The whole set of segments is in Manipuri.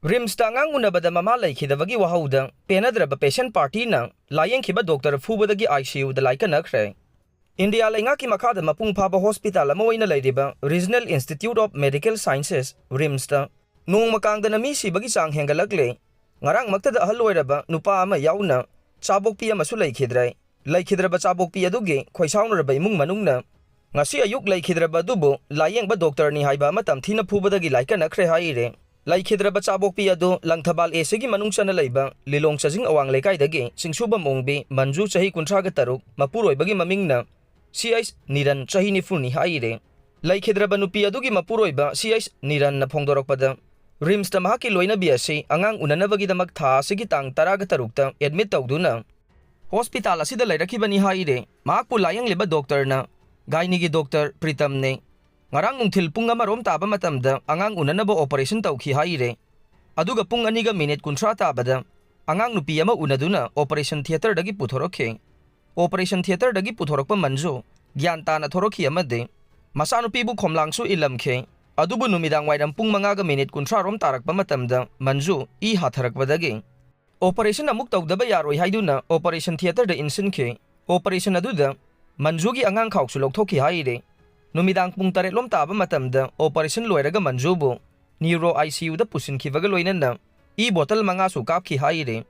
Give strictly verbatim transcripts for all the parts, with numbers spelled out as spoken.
ꯔꯤꯝꯁꯇ ꯑꯉꯥꯡ ꯎꯅꯕꯗ ꯃꯃꯥ ꯂꯩꯈꯤꯗꯕꯒꯤ ꯋꯥꯍꯧꯗ ꯄꯦꯟꯅꯗ꯭ꯔꯕ ꯄꯦꯁꯦꯟ ꯄꯥꯔꯇꯤꯅ ꯂꯥꯌꯦꯡꯈꯤꯕ ꯗꯣꯛꯇꯔ ꯐꯨꯕꯗꯒꯤ ꯑꯥꯏ ꯁꯤ ꯌꯨꯗ ꯂꯥꯏꯀꯠꯅꯈ꯭ꯔꯦ꯫ ꯏꯟꯗꯤꯌꯥ ꯂꯩꯉꯥꯛꯀꯤ ꯃꯈꯥꯗ ꯃꯄꯨꯡ ꯐꯥꯕ ꯍꯣꯁꯄꯤꯇꯥꯜ ꯑꯃ ꯑꯣꯏꯅ ꯂꯩꯔꯤꯕ Regional Institute of Medical Sciences, ꯔꯤꯝꯁꯇ ꯅꯣꯡꯃ ꯀꯥꯡꯗꯅ ꯃꯤ ꯁꯤꯕꯒꯤ ꯆꯥꯡ ꯍꯦꯟꯒꯠꯂꯛꯂꯦ꯫ ꯉꯔꯥꯡꯃꯛꯇꯗ ꯑꯍꯜ ꯑꯣꯏꯔꯕ ꯅꯨꯄꯥ ꯑꯃ ꯌꯥꯎꯅ ꯆꯥꯕꯣꯛꯄꯤ ꯑꯃꯁꯨ ꯂꯩꯈꯤꯗ꯭ꯔꯦ꯫ ꯂꯩꯈꯤꯗ꯭ꯔꯕ ꯆꯥꯕꯣꯛꯄꯤ ꯑꯗꯨꯒꯤ ꯈꯣꯏꯁꯥꯎꯅꯔꯕ ꯏꯃꯨꯡ ꯃꯅꯨꯡꯅ ꯉꯁꯤ ꯑꯌꯨꯛ ꯂꯩꯈꯤꯗ꯭ꯔꯕ ꯑꯗꯨꯕꯨ ꯂꯥꯌꯦꯡꯕ ꯗꯣꯛꯇꯔꯅꯤ ꯍꯥꯏꯕ ꯑꯃ ꯇꯝꯊꯤꯅ ꯐꯨꯕꯗꯒꯤ ꯂꯥꯏꯀꯠꯅꯈ꯭ꯔꯦ ꯍꯥꯏꯔꯦ꯫ ꯂꯩꯈꯤꯗ꯭ꯔꯕ ꯆꯥꯕꯣꯛꯄꯤ ꯑꯗꯨ ꯂꯪꯊꯕꯥꯜ ꯑꯦ ꯁꯤꯒꯤ ꯃꯅꯨꯡ ꯆꯟꯅ ꯂꯩꯕ ꯂꯤꯂꯣꯡ ꯆꯥꯖꯤꯡ ꯑꯋꯥꯡ ꯂꯩꯀꯥꯏꯗꯒꯤ ꯆꯤꯡꯁꯨꯕꯝ ꯑꯣꯡꯕꯤ ꯃꯟꯖꯨ, ꯆꯍꯤ ꯀꯨꯟꯊ꯭ꯔꯥꯒ ꯇꯔꯨꯛ, ꯃꯄꯨꯔꯣꯏꯕꯒꯤ ꯃꯃꯤꯡꯅ ꯁꯤ ꯑꯩꯆ ꯅꯤꯔꯟ, ꯆꯍꯤ ꯅꯤꯐꯨꯅꯤ ꯍꯥꯏꯔꯦ꯫ ꯂꯩꯈꯤꯗ꯭ꯔꯕ ꯅꯨꯄꯤ ꯑꯗꯨꯒꯤ ꯃꯄꯨꯔꯣꯏꯕ ꯁꯤ ꯑꯩꯆ ꯅꯤꯔꯟꯅ ꯐꯣꯡꯗꯣꯔꯛꯄꯗ, ꯔꯤꯝꯁꯇ ꯃꯍꯥꯛꯀꯤ ꯂꯣꯏꯅꯕꯤ ꯑꯁꯤ ꯑꯉꯥꯡ ꯎꯅꯅꯕꯒꯤꯗꯃꯛ ꯊꯥ ꯑꯁꯤꯒꯤ ꯇꯥꯡ ꯇꯔꯥꯒ ꯇꯔꯨꯛꯇ ꯑꯦꯗꯃꯤꯠ ꯇꯧꯗꯨꯅ ꯍꯣꯁꯄꯤꯇꯥꯜ ꯑꯁꯤꯗ ꯂꯩꯔꯛꯈꯤꯕꯅꯤ ꯍꯥꯏꯔꯦ꯫ ꯃꯍꯥꯛꯄꯨ ꯂꯥꯌꯦꯡꯂꯤꯕ ꯗꯣꯛꯇꯔꯅ ꯒꯥꯏꯅꯤꯒꯤ ꯗꯣꯛꯇꯔ ꯄ꯭ꯔꯤꯇꯝꯅꯦ꯫ ꯉꯔꯥꯡ ꯅꯨꯡꯊꯤꯜ ꯄꯨꯡ ꯑꯃꯔꯣꯝ ꯇꯥꯕ ꯃꯇꯝꯗ ꯑꯉꯥꯡ ꯎꯅꯅꯕ ꯑꯣꯄꯔꯦꯁꯟ ꯇꯧꯈꯤ ꯍꯥꯏꯔꯦ꯫ ꯑꯗꯨꯒ ꯄꯨꯡ ꯑꯅꯤꯒ ꯃꯤꯅꯤꯠ ꯀꯨꯟꯊ꯭ꯔꯥ ꯇꯥꯕꯗ ꯑꯉꯥꯡ ꯅꯨꯄꯤ ꯑꯃ ꯎꯅꯗꯨꯅ ꯑꯣꯄꯔꯦꯁꯟ ꯊꯤꯌꯦꯇꯔꯗꯒꯤ ꯄꯨꯊꯣꯔꯛꯈꯤ꯫ ꯑꯣꯄꯔꯦꯁꯟ ꯊꯤꯌꯦꯇꯔꯗꯒꯤ ꯄꯨꯊꯣꯔꯛꯄ ꯃꯟꯖꯨ ꯒ꯭ꯌꯥꯟ ꯇꯥꯅ ꯊꯣꯔꯛꯈꯤ ꯑꯃꯗꯤ ꯃꯆꯥꯅꯨꯄꯤꯕꯨ ꯈꯣꯝꯂꯥꯡꯁꯨ ꯏꯜꯂꯝꯈꯤ꯫ ꯑꯗꯨꯕꯨ ꯅꯨꯃꯤꯗꯥꯡ ꯋꯥꯏꯔꯝ ꯄꯨꯡ ꯃꯉꯥꯒ ꯃꯤꯅꯤꯠ ꯀꯨꯟꯊ꯭ꯔꯥ ꯔꯣꯝ ꯇꯥꯔꯛꯄ ꯃꯇꯝꯗ ꯃꯟꯖꯨ ꯏ ꯍꯥꯊꯔꯛꯄꯗꯒꯤ ꯑꯣꯄꯔꯦꯁꯟ ꯑꯃꯨꯛ ꯇꯧꯗꯕ ꯌꯥꯔꯣꯏ ꯍꯥꯏꯗꯨꯅ ꯑꯣꯄꯔꯦꯁꯟ ꯊꯤꯌꯦꯇꯔꯗ ꯏꯟꯁꯤꯟꯈꯤ꯫ ꯑꯣꯄꯔꯦꯁꯟ ꯑꯗꯨꯗ ꯃꯟꯖꯨꯒꯤ ꯑꯉꯥꯡ ꯈꯥꯎꯁꯨ ꯂꯧꯊꯣꯛꯈꯤ ꯍꯥꯏꯔꯦ꯫ ꯅꯨꯃꯤꯗꯥꯡ ꯄꯨꯡ ꯇꯔꯦꯠ ꯂꯣꯝ ꯇꯥꯕ ꯃꯇꯝꯗ ꯑꯣꯄꯔꯦꯁꯟ ꯂꯣꯏꯔꯒ ꯃꯟꯖꯨꯕꯨ ꯅ꯭ꯌꯨꯔꯣ ꯑꯥꯏ ꯁꯤ ꯌꯨꯗ ꯄꯨꯁꯤꯟꯈꯤꯕꯒ ꯂꯣꯏꯅꯅ ꯏ ꯕꯣꯇꯜ ꯃꯉꯥꯁꯨ ꯀꯥꯞꯈꯤ ꯍꯥꯏꯔꯦ꯫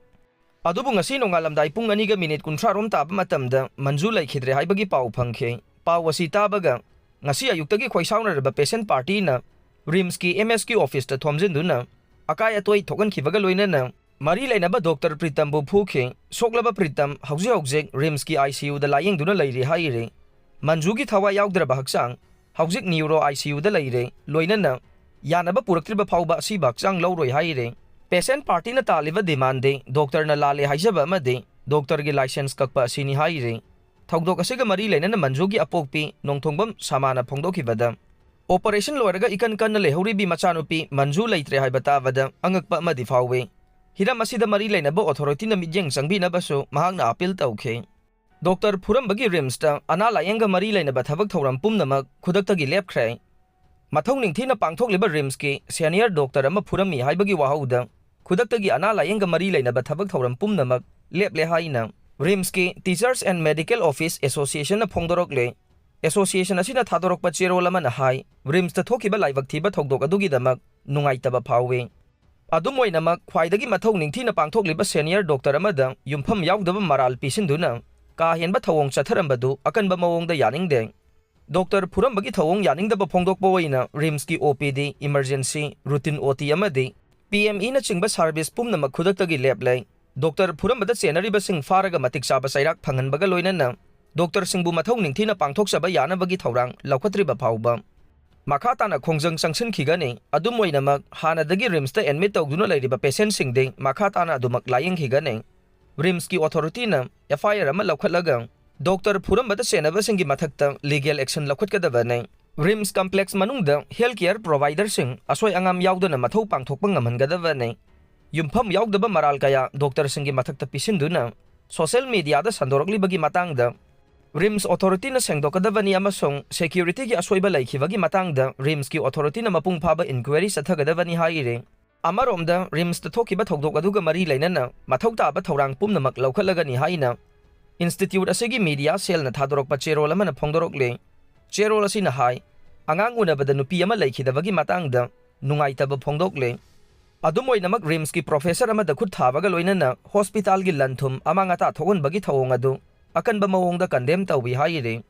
ꯑꯗꯨꯕꯨ ꯉꯁꯤ ꯅꯣꯡꯉꯥꯜꯂꯝꯗꯥꯏ ꯄꯨꯡ ꯑꯅꯤꯒ ꯃꯤꯅꯤꯠ ꯀꯨꯟꯊ꯭ꯔꯥ ꯔꯣꯝ ꯇꯥꯕ ꯃꯇꯝꯗ ꯃꯟꯖꯨ ꯂꯩꯈꯤꯗ꯭ꯔꯦ ꯍꯥꯏꯕꯒꯤ ꯄꯥꯎ ꯐꯪꯈꯤ꯫ ꯄꯥꯎ ꯑꯁꯤ ꯇꯥꯕꯒ ꯉꯁꯤ ꯑꯌꯨꯛꯇꯒꯤ ꯈꯣꯏꯁꯥꯎꯅꯔꯕ ꯄꯦꯁꯦꯟ ꯄꯥꯔꯇꯤꯅ ꯔꯤꯝꯁꯀꯤ ꯑꯦꯝ ꯑꯦꯁ ꯀ꯭ꯌꯨ ꯑꯣꯐꯤꯁꯇ ꯊꯣꯝꯖꯤꯟꯗꯨꯅ ꯑꯀꯥꯏ ꯑꯇꯣꯏ ꯊꯣꯛꯍꯟꯈꯤꯕꯒ ꯂꯣꯏꯅꯅ ꯃꯔꯤ ꯂꯩꯅꯕ ꯗꯣꯛꯇꯔ ꯄ꯭ꯔꯤꯇꯝꯕꯨ ꯐꯨꯈꯤ꯫ ꯁꯣꯛꯂꯕ ꯄ꯭ꯔꯤꯇꯝ ꯍꯧꯖꯤꯛ ꯍꯧꯖꯤꯛ ꯔꯤꯝꯁꯀꯤ ꯑꯥꯏ ꯁꯤ ꯌꯨꯗ ꯂꯥꯌꯦꯡꯗꯨꯅ ꯂꯩꯔꯤ ꯍꯥꯏꯔꯤ꯫ ꯃꯟꯖꯨꯒꯤ ꯊꯋꯥꯏ ꯌꯥꯎꯗ꯭ꯔꯕ ꯍꯛꯆꯥꯡ ꯍꯧꯖꯤꯛ ꯅ꯭ꯌꯨꯔꯣ ꯑꯥꯏ ꯁꯤ ꯌꯨꯗ ꯂꯩꯔꯦ꯫ ꯂꯣꯏꯅꯅ ꯌꯥꯅꯕ ꯄꯨꯔꯛꯇ꯭ꯔꯤꯕ ꯐꯥꯎꯕ ꯑꯁꯤꯕ ꯍꯛꯆꯥꯡ ꯂꯧꯔꯣꯏ ꯍꯥꯏꯔꯦ꯫ ꯄꯦꯁꯦꯟ ꯄꯥꯔꯇꯤꯅ ꯇꯥꯜꯂꯤꯕ ꯗꯤꯃꯥꯟꯗꯤ ꯗꯣꯛꯇꯔꯅ ꯂꯥꯜꯂꯦ ꯍꯥꯏꯖꯕ ꯑꯃꯗꯤ ꯗꯣꯛꯇꯔꯒꯤ ꯂꯥꯏꯁꯦꯟꯁ ꯀꯛꯄ ꯑꯁꯤꯅꯤ ꯍꯥꯏꯔꯦ꯫ ꯊꯧꯗꯣꯛ ꯑꯁꯤꯒ ꯃꯔꯤ ꯂꯩꯅꯅ ꯃꯟꯖꯨꯒꯤ ꯑꯄꯣꯛꯄꯤ ꯅꯣꯡꯊꯣꯡꯕꯝ ꯁꯃꯥꯅ ꯐꯣꯡꯗꯣꯛꯈꯤꯕꯗ, ꯑꯣꯄꯔꯦꯁꯟ ꯂꯣꯏꯔꯒ ꯏꯀꯟ ꯀꯟꯅ ꯂꯩꯍꯧꯔꯤꯕꯤ ꯃꯆꯥꯅꯨꯄꯤ ꯃꯟꯖꯨ ꯂꯩꯇ꯭ꯔꯦ ꯍꯥꯏꯕ ꯇꯥꯕꯗ ꯑꯉꯛꯄ ꯑꯃꯗꯤ ꯐꯥꯎꯏ꯫ ꯍꯤꯔꯝ ꯑꯁꯤꯗ ꯃꯔꯤ ꯂꯩꯅꯕ ꯑꯣꯊꯣꯔꯤꯇꯤꯅ ꯃꯤꯠꯌꯦꯡ ꯆꯪꯕꯤꯅꯕꯁꯨ ꯃꯍꯥꯛꯅ ꯑꯥꯄꯤꯜ ꯇꯧꯈꯤ꯫ ꯗꯣꯛꯇꯔ ꯐꯨꯔꯝꯕꯒꯤ ꯔꯤꯝꯁꯇ ꯑꯅꯥ ꯂꯥꯌꯦꯡꯒ ꯃꯔꯤ ꯂꯩꯅꯕ ꯊꯕꯛ ꯊꯧꯔꯝ ꯄꯨꯝꯅꯃꯛ ꯈꯨꯗꯛꯇꯒꯤ ꯂꯦꯞꯈ꯭ꯔꯦ꯫ ꯃꯊꯧ ꯅꯤꯡꯊꯤꯅ ꯄꯥꯡꯊꯣꯛꯂꯤꯕ ꯔꯤꯝꯁꯀꯤ ꯁꯦꯅꯤꯌꯔ ꯗꯣꯛꯇꯔ ꯑꯃ ꯐꯨꯔꯝꯃꯤ ꯍꯥꯏꯕꯒꯤ ꯋꯥꯍꯧꯗ ꯈꯨꯗꯛꯇꯒꯤ ꯑꯅꯥ ꯂꯥꯌꯦꯡꯒ ꯃꯔꯤ ꯂꯩꯅꯕ ꯊꯕꯛ ꯊꯧꯔꯝ ꯄꯨꯝꯅꯃꯛ ꯂꯦꯞꯂꯦ ꯍꯥꯏꯅ ꯔꯤꯝꯁꯀꯤ Teachers and Medical Office Associationꯅ ꯐꯣꯡꯗꯣꯔꯛꯂꯦ꯫ ꯑꯦꯁꯣꯁꯤꯌꯦꯁꯟ ꯑꯁꯤꯅ ꯊꯥꯗꯣꯔꯛꯄ ꯆꯦꯔꯣꯜ ꯑꯃꯅ ꯍꯥꯏ, ꯔꯤꯝꯁꯇ ꯊꯣꯛꯈꯤꯕ ꯂꯥꯏꯕꯛ ꯊꯤꯕ ꯊꯧꯗꯣꯛ ꯑꯗꯨꯒꯤꯗꯃꯛ ꯅꯨꯡꯉꯥꯏꯇꯕ ꯐꯥꯎꯏ꯫ ꯑꯗꯨꯝ ꯑꯣꯏꯅꯃꯛ, ꯈ꯭ꯋꯥꯏꯗꯒꯤ ꯃꯊꯧ ꯅꯤꯡꯊꯤꯅ ꯄꯥꯡꯊꯣꯛꯂꯤꯕ ꯁꯦꯅꯤꯌꯔ ꯗꯣꯛꯇꯔ ꯑꯃꯗ ꯌꯨꯝꯐꯝ ꯌꯥꯎꯗꯕ ꯃꯔꯥꯜ ꯄꯤꯁꯤꯟꯗꯨꯅ ꯀꯥ ꯍꯦꯟꯕ ꯊꯧꯑꯣꯡ ꯆꯠꯊꯔꯝꯕꯗꯨ ꯑꯀꯟꯕ ꯃꯑꯣꯡꯗ ꯌꯥꯅꯤꯡꯗꯦ꯫ ꯗꯣꯛꯇꯔ ꯐꯨꯔꯝꯕꯒꯤ ꯊꯧꯑꯣꯡ ꯌꯥꯅꯤꯡꯗꯕ ꯐꯣꯡꯗꯣꯛꯄ ꯑꯣꯏꯅ ꯔꯤꯝꯁꯀꯤ ꯑꯣ ꯄꯤ ꯗꯤ, ꯏꯃꯔꯖꯦꯟꯁꯤ, ꯔꯨꯇꯤꯟ ꯑꯣ ꯇꯤ ꯑꯃꯗꯤ ꯄꯤ ꯑꯦꯝ ꯏꯅꯆꯤꯡꯕ ꯁꯥꯔꯚꯤꯁ ꯄꯨꯝꯅꯃꯛ ꯈꯨꯗꯛꯇꯒꯤ ꯂꯦꯞꯂꯦ꯫ ꯗꯣꯛꯇꯔ ꯐꯨꯔꯝꯕꯗ ꯆꯦꯟꯅꯔꯤꯕꯁꯤꯡ ꯐꯥꯔꯒ ꯃꯇꯤꯛ ꯆꯥꯕ ꯆꯩꯔꯥꯛ ꯐꯪꯍꯟꯕꯒ ꯂꯣꯏꯅꯅ ꯗꯣꯛꯇꯔꯁꯤꯡꯕꯨ ꯃꯊꯧ ꯅꯤꯡꯊꯤꯅ ꯄꯥꯡꯊꯣꯛꯆꯕ ꯌꯥꯅꯕꯒꯤ ꯊꯧꯔꯥꯡ ꯂꯧꯈꯠꯇ꯭ꯔꯤꯕ ꯐꯥꯎꯕ ꯃꯈꯥ ꯇꯥꯅ ꯈꯣꯡꯖꯪ ꯆꯪꯁꯤꯟꯈꯤꯒꯅꯤ꯫ ꯑꯗꯨꯝ ꯑꯣꯏꯅꯃꯛ, ꯍꯥꯟꯅꯗꯒꯤ ꯔꯤꯝꯁꯇ ꯑꯦꯗꯃꯤꯠ ꯇꯧꯗꯨꯅ ꯂꯩꯔꯤꯕ ꯄꯦꯁꯦꯟꯁꯤꯡꯗꯤ ꯃꯈꯥ ꯇꯥꯅ ꯑꯗꯨꯃꯛ ꯂꯥꯌꯦꯡꯈꯤꯒꯅꯤ꯫ ꯔꯤꯝꯁꯀꯤ ꯑꯣꯊꯣꯔꯤꯇꯤꯅ ꯑꯦꯐ ꯑꯥꯏ ꯑꯥꯔ ꯑꯃ ꯂꯧꯈꯠꯂꯒ ꯗꯣꯛꯇꯔ ꯐꯨꯔꯝꯕꯗ ꯆꯦꯟꯅꯕꯁꯤꯡꯒꯤ ꯃꯊꯛꯇ ꯂꯤꯒꯦꯜ ꯑꯦꯛꯁꯟ ꯂꯧꯈꯠꯀꯗꯕꯅꯤ꯫ ꯔꯤꯝꯁ ꯀꯝꯄ꯭ꯂꯦꯛꯁ ꯃꯅꯨꯡꯗ ꯍꯦꯜꯊ ꯀꯦꯌꯔ ꯄ꯭ꯔꯣꯚꯥꯏꯗꯔꯁꯤꯡ ꯑꯁꯣꯏ ꯑꯉꯥꯝ ꯌꯥꯎꯗꯅ ꯃꯊꯧ ꯄꯥꯡꯊꯣꯛꯄ ꯉꯝꯍꯟꯒꯗꯕꯅꯤ꯫ ꯌꯨꯝꯐꯝ ꯌꯥꯎꯗꯕ ꯃꯔꯥꯜ ꯀꯌꯥ ꯗꯣꯛꯇꯔꯁꯤꯡꯒꯤ ꯃꯊꯛꯇ ꯄꯤꯁꯤꯟꯗꯨꯅ ꯁꯣꯁꯦꯜ ꯃꯤꯗꯤꯌꯥꯗ ꯁꯟꯗꯣꯔꯛꯂꯤꯕꯒꯤ ꯃꯇꯥꯡꯗ ꯔꯤꯝꯁ ꯑꯣꯊꯣꯔꯤꯇꯤꯅ ꯁꯦꯡꯗꯣꯛꯀꯗꯕꯅꯤ ꯑꯃꯁꯨꯡ ꯁꯦꯀ꯭ꯌꯨꯔꯤꯇꯤꯒꯤ ꯑꯁꯣꯏꯕ ꯂꯩꯈꯤꯕꯒꯤ ꯃꯇꯥꯡꯗ ꯔꯤꯝꯁꯀꯤ ꯑꯣꯊꯣꯔꯤꯇꯤꯅ ꯃꯄꯨꯡ ꯐꯥꯕ ꯏꯟꯀ꯭ꯋꯥꯏꯔꯤ ꯆꯠꯊꯒꯗꯕꯅꯤ ꯍꯥꯏꯔꯤ꯫ ꯑꯃꯔꯣꯝꯗ, ꯔꯤꯝꯁꯇ ꯊꯣꯛꯈꯤꯕ ꯊꯧꯗꯣꯛ ꯑꯗꯨꯒ ꯃꯔꯤ ꯂꯩꯅꯅ ꯃꯊꯧ ꯇꯥꯕ ꯊꯧꯔꯥꯡ ꯄꯨꯝꯅꯃꯛ ꯂꯧꯈꯠꯂꯒꯅꯤ ꯍꯥꯏꯅ ꯏꯟꯁꯇꯤꯇ꯭ꯌꯨꯠ ꯑꯁꯤꯒꯤ ꯃꯤꯗꯤꯌꯥ ꯁꯦꯜꯅ ꯊꯥꯗꯣꯔꯛꯄ ꯆꯦꯔꯣꯜ ꯑꯃꯅ ꯐꯣꯡꯗꯣꯔꯛꯂꯤ꯫ ꯆꯦꯔꯣꯜ ꯑꯁꯤꯅ ꯍꯥꯏ, ꯑꯉꯥꯡ ꯎꯅꯕꯗ ꯅꯨꯄꯤ ꯑꯃ ꯂꯩꯈꯤꯗꯕꯒꯤ ꯃꯇꯥꯡꯗ ꯅꯨꯡꯉꯥꯏꯇꯕ ꯐꯣꯡꯗꯣꯛꯂꯤ꯫ ꯑꯗꯨꯝ ꯑꯣꯏꯅꯃꯛ, ꯔꯤꯝꯁꯀꯤ ꯄ꯭ꯔꯣꯐꯦꯁꯔ ꯑꯃꯗ ꯈꯨꯠ ꯊꯥꯕꯒ ꯂꯣꯏꯅꯅ ꯍꯣꯁꯄꯤꯇꯥꯜꯒꯤ ꯂꯟ ꯊꯨꯝ ꯑꯃꯥꯡ ꯑꯇꯥ ꯊꯣꯛꯍꯟꯕꯒꯤ ꯊꯧꯑꯣꯡ ꯑꯗꯨ ꯑꯀꯟꯕ ꯃꯑꯣꯡꯗ ꯀꯟꯗꯦꯝ ꯇꯧꯏ ꯍꯥꯏꯔꯤ꯫